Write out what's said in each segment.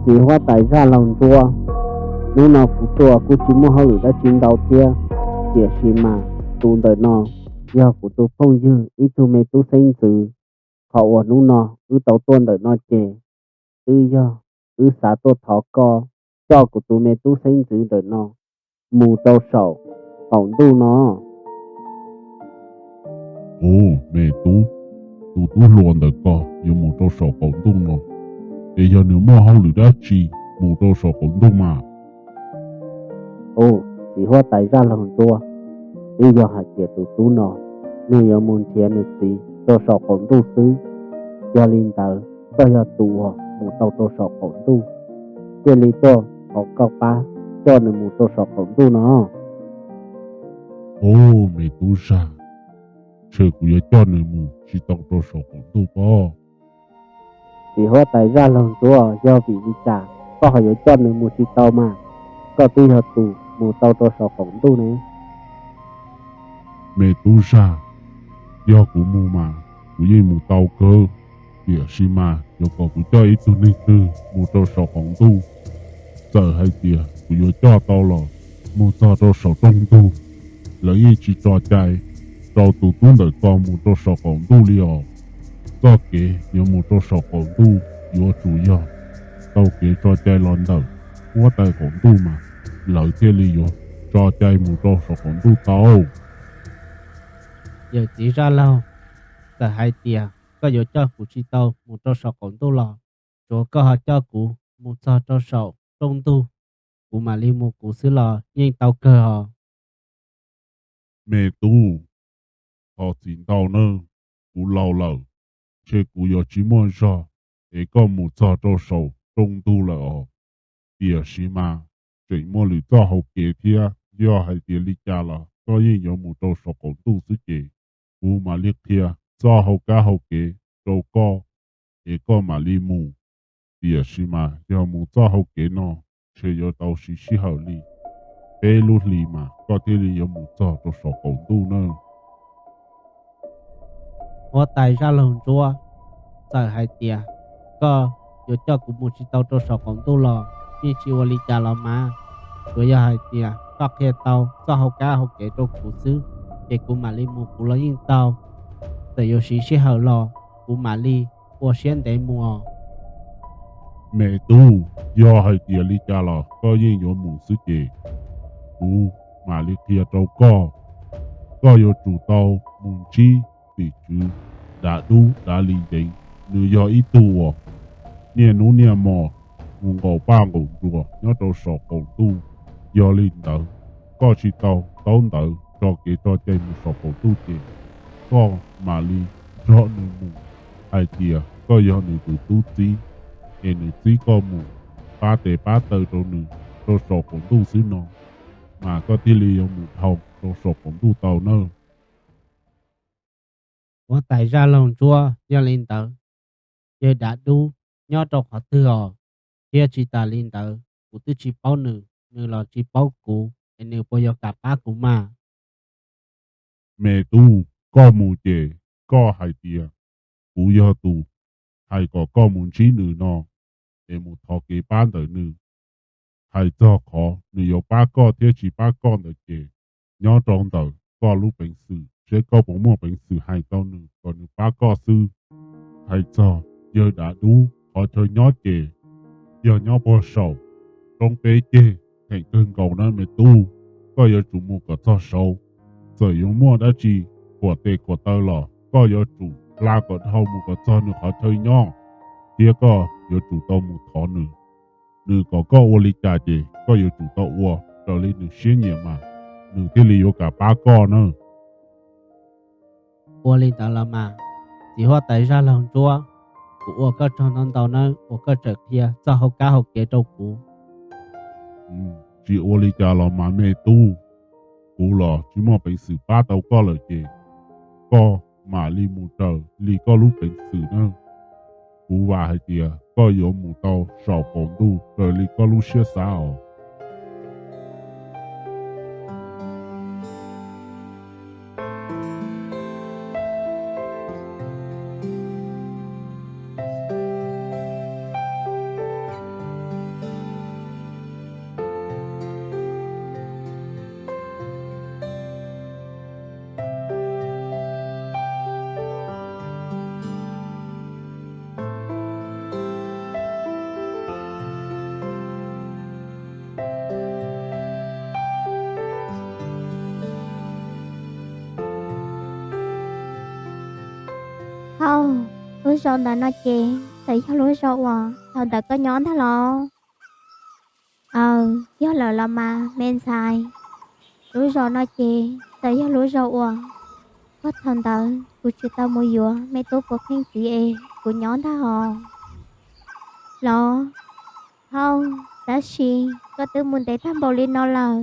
Txiv huab tais Zaj Laug Ntsuab, hnub no kuv tuaj kuj tsis muaj hauj lwm dab tsi ntau thiab, tiam sis mas tus ntawm no yog kuv tus phooj ywg ib tug me tub xeeb ntxwv. Qhov uas hnub no wb tau tuaj ntawm no ces twb yog wb xav tuaj thov koj coj kuv tus me tub xeeb ntxwv ntawm no mus rau saum qaum ntuj no. Ub, me tub, tus tub hluas ntawm ko yuav mus rau saum qaum ntuj no, es yog nws muaj hauj lwm dab tsi mus rau saum qaum ntuj mas? Ub, txiv huab tais Zaj Laug Ntsuab, twb yog hais tias tus tub no nws yuav mus nrhiav nws txiv rau saum qaum ntuj xwb. Yog li ntawd koj yog tus uas mus tau rau saum qaum ntuj, thiaj li tuaj thov koj pab coj nws mus rau saum qaum ntuj no. Ub, me tub Zaj, ntshe kuv yuav coj nws mus tsis tau rau saum qaum ntuj pob. Txiv huab tais Zaj Laug Ntsuab, yog vim li cas koj ho yuav coj nws mus tsis tau mas? Koj twb yog tus mus tau rau saum qaum ntuj ne. Me tub Zaj, yog kuv mus mas kuv yeej mus tau kawg, tiam sis mas yuav kom kuv coj ib tug neeg twg mus rau saum qaum ntuj? Txawm hais tias kuv yuav coj tau los mus txog rau saum rooj ntug, lawv yeej tsis tso cai rau tus tub ntawm ko mus rau saum qaum ntuj li os. Txoj kev yuav mus rau saum qaum ntuj yuav tsum yog tau kev tso cai los ntawm huab tais qaum ntuj mas lawv thiaj li yuav tso cai mus rau saum qaum ntuj tau. Yawm txiv Zaj Laug, txawm hais tias koj yuav coj kuv tsis tau mus rau saum qaum ntuj los tsuav koj ho coj kuv mus txog rau saum rooj ntug, kuv mam li mus kuv xwb los yeej tau kawg os. Me tub, thov txim ntau nawb, kuv laus lawm, ntshe kuv yuav tsis muaj zog es koj mus txog rau saum rooj ntug lawm os. Tiam sis mas tseem muaj lwm txoj hau kev thiab, yog hais tias li cas los koj yeej yuav mus rau saum qaum ntuj xwb ces kuv mam li qhia txoj hau kab hau kev rau koj es koj mam li mus. Tiam sis mas yog mus txoj hau kev no ntshe yuav tau siv sij hawm li peb lub hlis mas koj thiaj li yuav mus txog rau saum qaum ntuj nawb. Huab tais Zaj Laug Ntsuab, txawm hais tias koj yuav coj kuv mus tsis tau rau saum qaum ntuj los yeej tsis ua li cas los mas, tsuas yog hais tias koj qhia tau txoj hau kab hau kev rau kuv xwb ces kuv mam li mus kuv los yeej tau. Txawm yuav siv sij hawm los kuv mam li ua siab ntev mus os. Me tub, yog hais tias li cas los koj yeej yuav mus xwb ces kuv mam li qhia rau koj. Koj yuav tsum tau mus ntsib tim tswv Dav Dub Dav Li Yeev, nws yog ib tug uas niaj hnub niaj hmo mus nqaum paj nqaum nruas nyob rau saum qaum ntuj. Yog li ntawd, koj tsis tau taub ntawv tso kev tso cai mus saum qaum ntuj ces koj mam li nrog nws mus hais tias koj yog nws tus tub txib, es nws txib koj mus pab tes pab taw rau nws rau saum qaum ntuj xwb no, mas koj thiaj li yuav mus dhau rau saum qaum ntuj tau nawb. Huab tais Zaj Laug Ntsuab, yog li ntawd, yawg Dav Dub nyob rau qhov twg os? Thiab tsis tas li ntawd, kuv twb tsis paub nws, nws los tsis paub kuv, es nws puas yuav kam pab kuv mas? Me tub, koj mus ces koj hais tias kuv yog tus hais kom koj mus ntsib nws no, es mus thov kev pab ntawm nws. Hais txog qhov nws yuav pab koj thiab tsis pab koj ntawd ces nyob rau ntawm koj lub peev xwm, seb koj puas muaj peev xwm hais tau nws kom nws pab koj xwb. Hais txog yawg Dav Dub qhov chaw nyob ces yog nyob puag saum roob peb ceg, theem kawg nkaus na me tub. Koj yuav tsum mus kom txog saud, txawm yuav muaj dab tsi khuam tes khuam taw los koj yuav tsum hla kom dhau mus kom txog nws qhov chaw nyob, thiab koj yuav tsum tau mus thov nws. Nws kom koj ua li cas ces koj yuav tsum tau ua raws li nws siab nyiam mas nws thiaj li yuav kam pab koj na. Ua li ntawd los mas, txiv huab tais Zaj Laug Ntsuab, kuv ua koj tsaug ntau ntau nawb uas koj tseem qhia txoj hau kab hau kev rau kuv. Tsis ua li cas los mas me tub, kuv los tsis muaj peev xwm pab tau koj lawm ces koj mam li mus raws li koj lub peev xwm nawb. Kuv vam hais tias koj yuav mus tau saum qaum ntuj raws li koj lub siab xav os. Lub zos ntawm no ces txawm yog lub zos uas thaum ntawd koj nyob ntag los? Aws, yog lawm los mas me ntxhais. Lub zos no ces txawm yog lub zos uas koj thaum ntawd kuv tsis tau mus yuav me tub puas pheej txiv es kuv nyob ntag os. Los, phauj, tab sis koj twb mus ntev tag npaum li no lawm,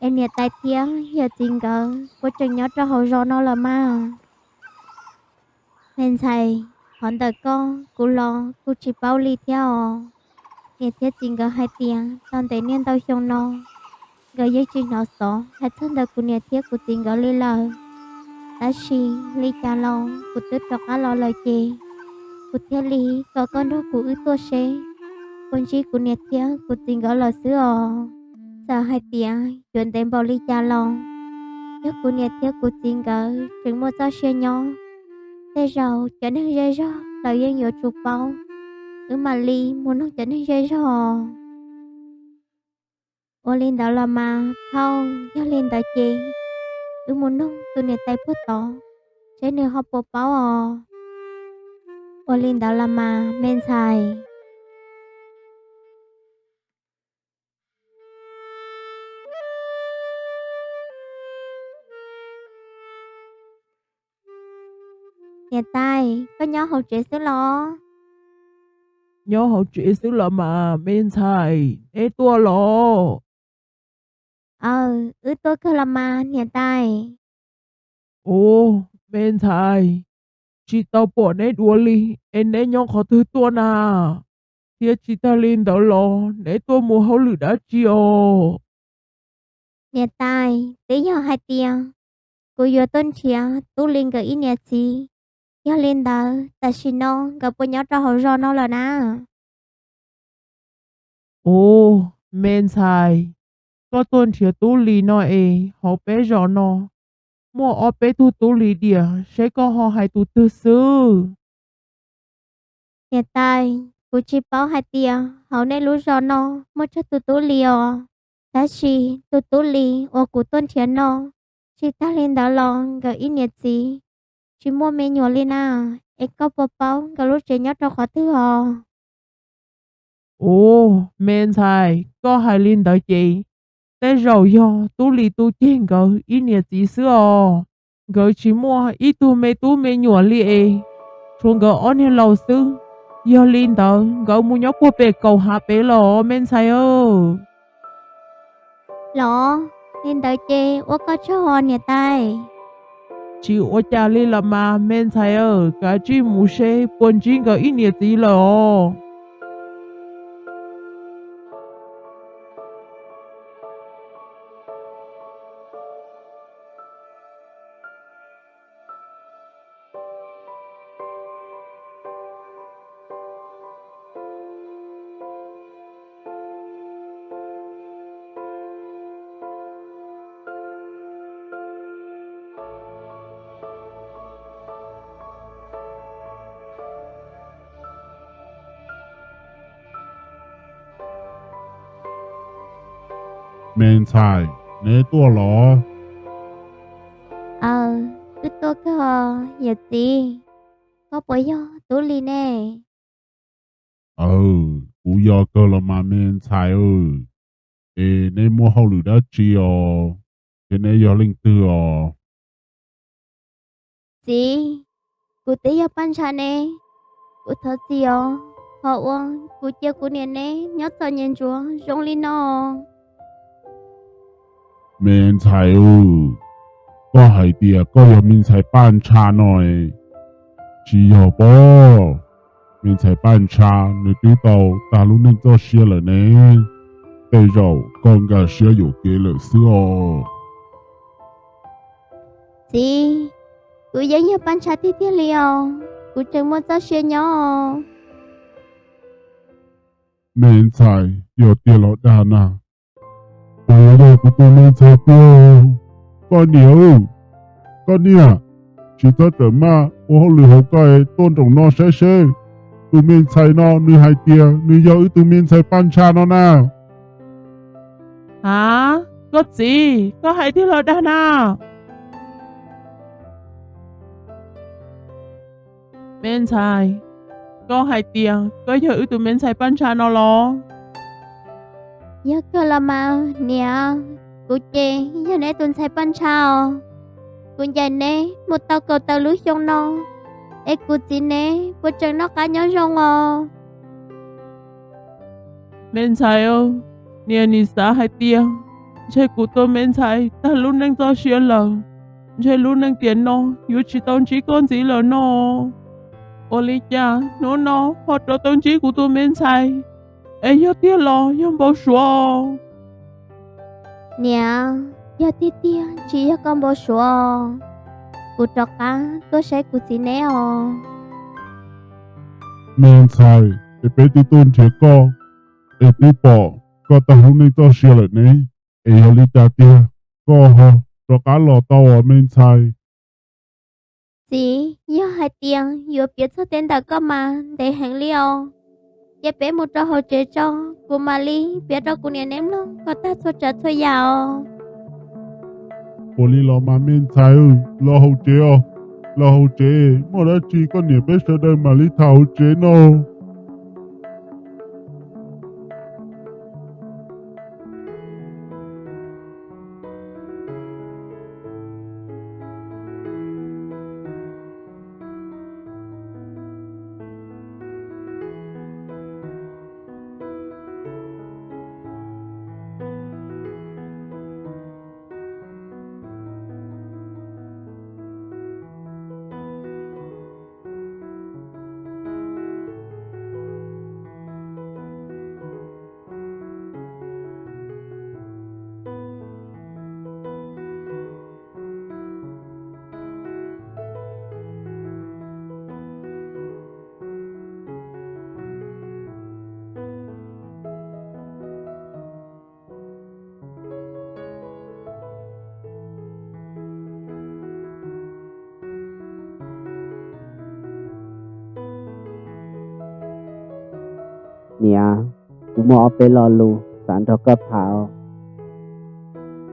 es niam tais thiab yawm txiv nkawd puas tseem nyob rau hauv zos no lawm mas? Me ntxhais, qhov ntawm koj kuv los kuj tsis paub li thiab os. Niam thiab txiv nkawd hais tias tau ntev niaj ntau xyoo no, nkawd yeej tsis hnov xov hais txog ntawm kuv niam thiab kuv txiv nkawd li lawm. Tab sis li cas los kuv twb rov qab los lawm ces kuv thiaj li kom koj nrog kuv wb tuaj seb puas ntsib kuv niam thiab kuv txiv nkawd lawm xwb os. Txawm hais tias yuav ntev npaum li cas los, yog kuv niam thiab kuv txiv nkawd tseem muaj txoj sia nyob, tej zaum cov neeg zej zog lawv yeej yuav tsum paub, wb mam li mus noog cov neeg zej zog. Ua li ntawd los mas phauj, yog li ntawd ces wb mus noog tus niam tais puag tod seb nws ho puas paub os. Ua li ntawd los mas me ntxhais. Niam tais, koj nyob hauv tsev xwb los? Nyob hauv tsev xwb los mas me ntxhais, neb tuaj los? Aws, wb tuaj kawg los mas niam tais. Ub, me ntxhais, tsis tau pom neb dua li, es neb nyob qhov twg tuaj na? Thiab tsis tag li ntawd los neb tuaj mus hauj lwm dab tsi os? Niam tais, twb yog hais tias kuv yuav tuaj nrhiav Tub Lis nkawd ib niam txiv, yog li ntawd tam sim no nkawd puas nyob rau hauv zos no lawm na? Ub, me ntxhais, koj tuaj nrhiav Tub Lis no es hauv peb zos no muaj ob peb tug Tub Lis diam, seb koj ho hais tus twg xwb? Niam tais, kuv tsis paub hais tias hauv nej lub zos no muaj tsawg tus Tub Lis os, tab sis tus Tub Lis uas kuv tuaj nrhiav no, tsis tag li ntawd los nkawd ib niam txiv tsis muaj me nyuam li na, es koj puas paub nkawd lub tsev nyob rau qhov twg os? Ub, me ntxhais, koj hais li ntawd ces tej zaum yog Tub Lis tus ceg nkawd ib niam txiv xwb os. Nkawd tsis muaj ib tug me tub me nyuam li es tshuav nkawd ob niag laus xwb. Yog li ntawd nkawd mus nyob puag pem kaum hav pem los me ntxhais aw. Los, li ntawd ces ua koj tsaug os niam tais. Tsis ua cas li los mas me ntxhais aw, kav tsij mus seb puas ntsib nkawd ib niam txiv lawm os. Me ntxhais, neb tuaj los? Aw, wb tuaj kawg os yawm txiv, koj puas yog Tub Lis ne? Aw, kuv yog kawg los mas me ntxhais aw. Es neb muaj hauj lwm dab tsi os? Ces neb yog leej twg os? Txiv, kuv twb yog Paj Ntsha ne. Kuv thov txim os, qhov uas kuv cia kuv niam neb nyob txom nyem ntsuav zoo li no. Me ntxhais aw, koj hais tias koj yog me ntxhais Paj Ntsha no, tsis yog pob. Me ntxhais Paj Ntsha nws twb tau tag lub neej txoj sia lawm ne, tej zaum koj nkag siab yuam kev lawm xwb os. Txiv, kuv yeej yog Paj Ntsha tiag tiag li os, kuv tseem muaj txoj sia nyob os. Me ntxhais, yog tiag los dag na, puas yuav yog kuv tus me ntxhais tiag? Koj niam, koj niam, tsis txhob rawm maj ua hauj lwm hauv koj, tuaj nraum no saib seb. Tus me ntxhais no nws hais tias nws yog wb tus me ntxhais Paj Ntsha no na. Ha, koj txiv, koj hais tiag los dag na? Me ntxhais, koj hais tias koj yog wb tus me ntxhais Paj Ntsha no los? Yog kawg los mas niam, kuv ces yog neb tus ntxhais Paj Ntsha os. Kuv ncaim neb mus tau kaum tawm lub xyoo no, es kuv txiv neb puas tseem noj qab nyob zoo os? Me ntxhais, niam nim xav hais tias ntshe kuv tus me ntxhais tag lub neej txoj sia lawm, ntshe lub neej tiam no yuav tsis tau ntsib koj ntxiv lawm no. Ua li cas hnub no ho rov tau ntsib kuv tus me ntxhais, es yog tiag los yog npau suav? Niam, yog tiag tiag tsis yog koj npau suav, kuv rov qab tuaj saib kuv txiv neb os. Me ntxhais, es peb twb tuaj nrhiav koj, es twb pom koj tag lub neej txoj sia lawm ne, es yog li cas tiag koj ho rov qab los tau os me ntxhais? Txiv, yog hais tias yuav piav txog tej ntawm koj mas ntev heev li os. Cia peb mus rau hauv tsev tso, kuv mam li piav rau kuv niam neb mloog kom tag txhua tsav txhua yam os. Ua li los mas me ntxhais, los hauv tsev os, los hauv tsev, muaj dab tsi koj niam peb sawv daws mam li tham hauv tsev no. Niam, kuv muaj ob peb lo lus xav nrog koj tham.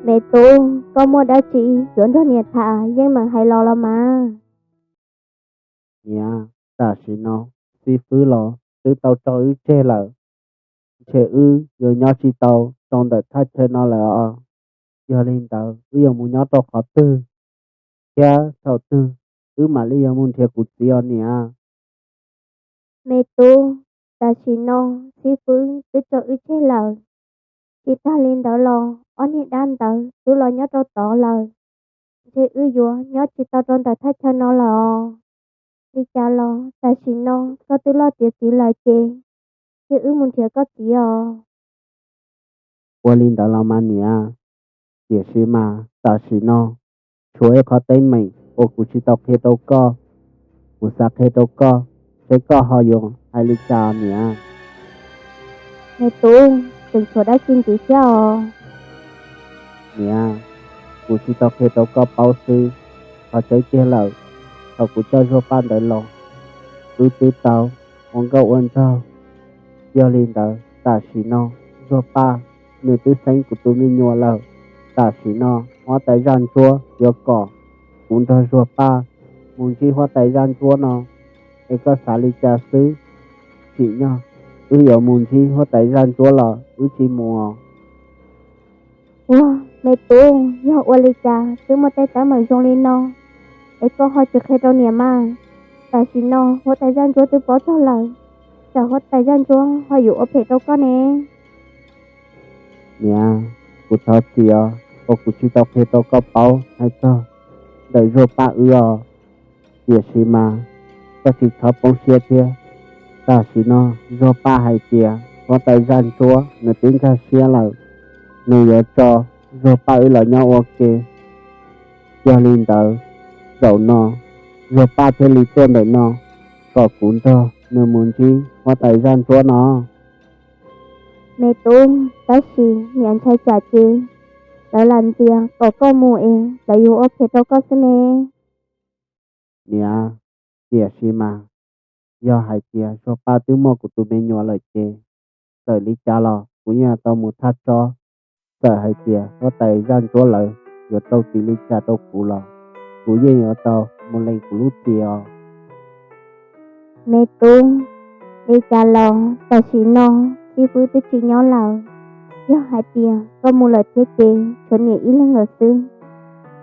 Me tub, koj muaj dab tsi yuav nrog niam tham yeej meem hais los los mas. Niam, tam sim no xib fwb los twb tau tso wb tseg lawm, ntshe wb yuav nyob tsis tau rau ntawm thaj chaw no lawm os. Yog li ntawd wb yuav mus nyob rau qhov twg, thiab thaum twg wb mam li yuav mus nrhiav kuv txiv os niam? Me tub, tam sim no xib fwb twb tso wb tseg lawm. Tsis tag li ntawd los ob niag dab ntawd twb los nyob rau tod lawm, ntshe wb yuav nyob tsis tau rau ntawm thaj chaw no lawm os. Li cas los tam sim no koj twb loj tiav txiv lawm ces cia wb mus nrhiav koj txiv os. Ua li ntawd los mas niam, tiam sis mas tam sim no tshuav ib qhov teeb meem uas kuv tsis tau qhia rau koj, kuv xav qhia rau koj, seb koj ho yuav hais li cas niam? Me tub, tseem tshuav dab tsi ntxiv thiab os? Niam, kuv tsis tau qhia rau koj paub xwb, qhov tseeb tiag lawm, thaum kuv coj Zuag Paj ntawd los, wb twb tau ua nkauj ua nraug. Yog li ntawd tam sim no Zuag Paj nws twb xeeb kuv tus me nyuam lawm. Tam sim no huab tais zaj ntsuab yuav kom kuv nrog Zuag Paj mus ntsib huab tais zaj ntsuab no, es koj xav li cas xwb? Tsim nyog wb yuav mus ntsib huab tais zaj ntsuab los wb tsis mus os. Ua, me tub, yog ua li cas twb muaj tej teeb meem zoo li no es koj ho tsis qhia rau niam mas? Tam sim no huab tais zaj ntsuab twb paub txog lawm, tsam huab tais zaj ntsuab ho yuav ua phem rau koj ne. Niam, kuv thov txim os uas kuv tsis tau qhia rau koj paub hais txog ntawm Zuag Paj wb os. Tiam sis mas koj tsis txhob poob siab thiab. Tam sim no Zuag Paj hais tias huab tais zaj ntsuab nws twb nkag siab lawm, nws yuav tso Zuag Paj wb los nyob ua ke. Yog li ntawd, zaum no Zuag Paj thiaj li tuaj ntawm no kom kuv nrog nws mus ntsib huab tais zaj ntsuab no. Me tub, tab sis niam ntshai tsam ces lawv lam ntxias kom koj mus es lawv yuav ua phem rau koj xwb ne. Niam, tiam sis mas yog hais tias Zuag Paj twb muaj kuv tus me nyuam lawm ces txawm li cas los kuv yeej yuav tau mus thaj tsob. Txawm hais tias huab tais zaj ntsuab lawv yuav rau txim li cas rau kuv los kuv yeej yuav tau mus lees kuv lub txim os. Me tub, li cas los tam sim no xib fwb twb tsis nyob lawm. Yog hais tias koj mus lawm thiab ces tshuav niam ib leeg lawm xwb,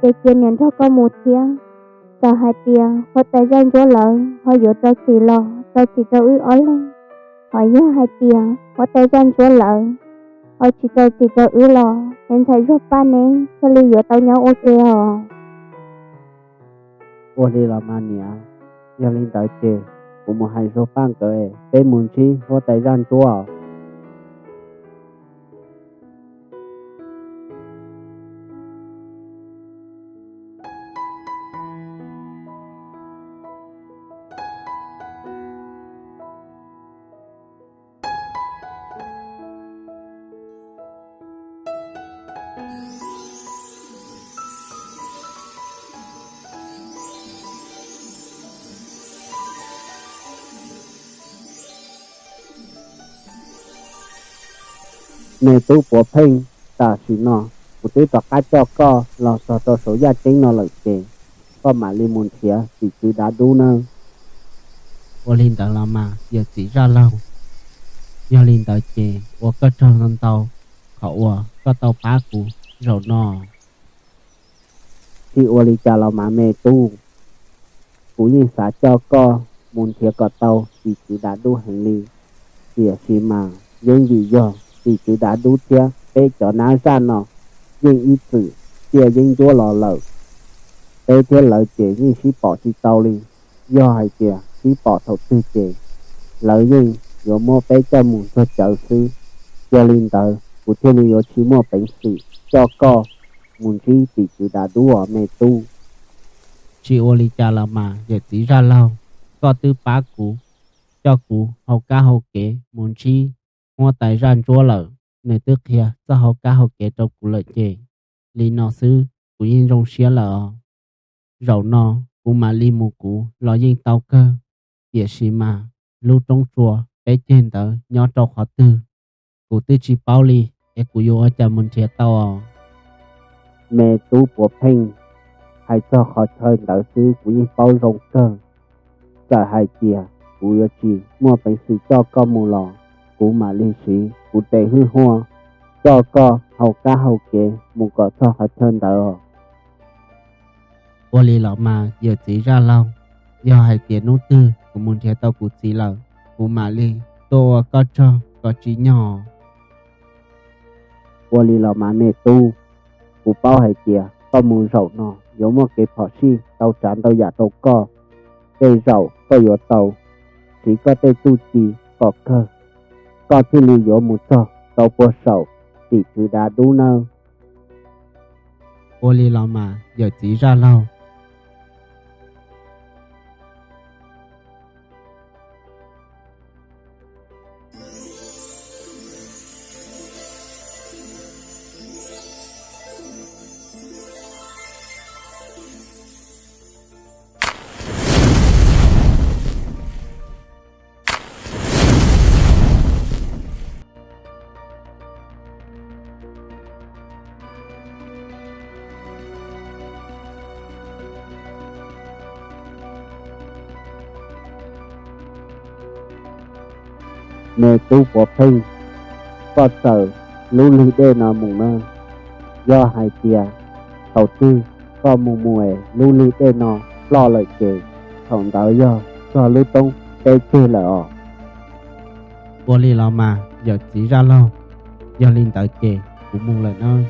ces cia niam nrog koj mus thiab. Txawm hais tias huab tais zaj ntsuab lawv ho yuav rau txim los rau txim rau wb ob leeg, ho yog hais tias huab tais zaj ntsuab lawv ho tsis rau txim rau wb los me ntxhais Zuag Paj neb thiaj li yuav tau nyob ua ke os. Ua li los mas niam, yog li ntawd ces kuv mus hais Zuag Paj nkawd, peb mus ntsib huab tais zaj ntsuab. Me tub Puav Pheej, tam sim no kuv twb rov qab coj koj los txog rau saum yaj ceeb no lawm ces koj mam li mus nrhiav tim tswv dav dub nawb. Ua li ntawd los mas yawm txiv zaj laug, yog li ntawd ces ua koj tsaug ntau ntau qhov uas koj tau pab kuv zaum no. Tsis ua li cas los mas me tub, kuv yeej xav coj koj mus nrhiav kom tau tim tswv dav dub heev li, tiam sis mas yeej vim yog tim tswv dav dub thiab peb cov nab zaj no yeej ib txwm ciaj yeeb ncuab los lawm. Peb thiab lawv ces yeej sib pom tsis tau li. Yog hais tias sib pom thaum twg ces lawv yeej yuav muab peb coj mus txog cawv xwb. Yog li ntawd kuv thiaj li yuav tsis muaj peev xwm coj koj mus ntsib tim tswv dav dub os me tub. Tsis ua li cas los mas yawm txiv zaj laug, koj twb pab kuv, coj kuv hauv kab hauv kev mus ntsib huab tais zaj ntsuab lawm, nws twb qhia txoj hauv kab hauv kev rau kuv lawm ces li no xwb kuv yeej zoo siab lawm os. Zaum no kuv mam li mus kuv los yeej tau kawg, tiam sis mas lub roob tsua peb ceg ntawd nyob rau qhov twg, kuv twb tsis paub li, es kuv yuav ua cas mus nrhiav tau os? Me tub Puav Pheej, hais txog qhov chaw ntawd xwb kuv yeej paub zoo kawg. Txawm hais tias kuv yuav tsis muaj peev xwm coj koj mus los kuv mam li siv kuv tes hwj huaj coj koj hauv kab hauv kev mus kom txog qhov chaw ntawd os. Ua li los mas yawm txiv zaj laug, yog hais tias hnub twg kuv mus nrhiav tau kuv txiv lawm, kuv mam li tuaj ua koj tsaug koj tsim nyog. Ua li los mas me tub, kuv paub hais tias koj mus zaum no yuav muaj kev phom sij tau tsav ntau yam rau koj. Tej zaum koj yuav tau siv koj tej txuj ci kom kawg, koj thiaj li yuav mus txog tau puag saum tim tswv dav dub nawb. Ua li los mas yawm txiv zaj laug. Me tub Puav Pheej, koj txawm lub lwg dej no mus na. Yog hais tias thaum twg koj mus mus es lub lwg dej no ploj lawm ces thaum ntawd yog txog lub roob peb ceg lawm os. Ua li los mas yawm txiv zaj laug, yog li ntawd ces kuv mus lawm nawb.